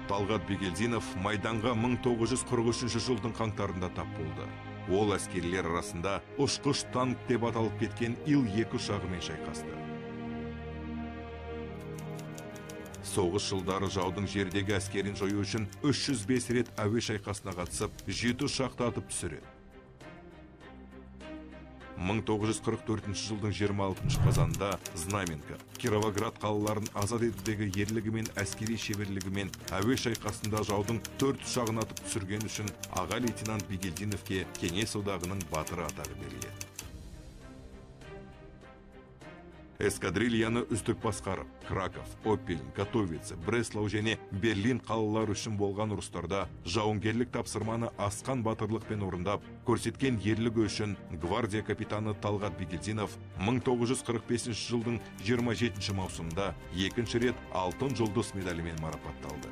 Талғат Бигелдинов майданға 1943 жылдың қаңтарында тап болды. Ол әскерлер арасында ұшқыш танк деп аталып кеткен Ил-2 ұшағымен шайқасты. Соғыс жылдары жаудың жердегі әскерін жою үшін 305 рет әуе шайқасына қатысып, 7 ұшақты атып түсіреді. 1944 жылдың 26 қазанында Знаменка, Кировоград қалаларын азат етудегі ерлігімен, әскери шеберлігімен әуе шайқасында жаудың 4 ұшағын атып түсірген үшін аға лейтенант Бигелдиновке Кеңес Одағының батыры атағы беріледі. Эскадрильяны үздік басқарып, Краков, Оппельн, Катовице, Бреслау және Берлин қалалары үшін болған ұрыстарда жауынгерлік тапсырманы асқан батырлықпен орындап, көрсеткен ерлігі үшін гвардия капитаны Талғат Бигелдинов 1945 жылдың 27 маусымында екінші рет Алтын жұлдыз медалімен марапатталды.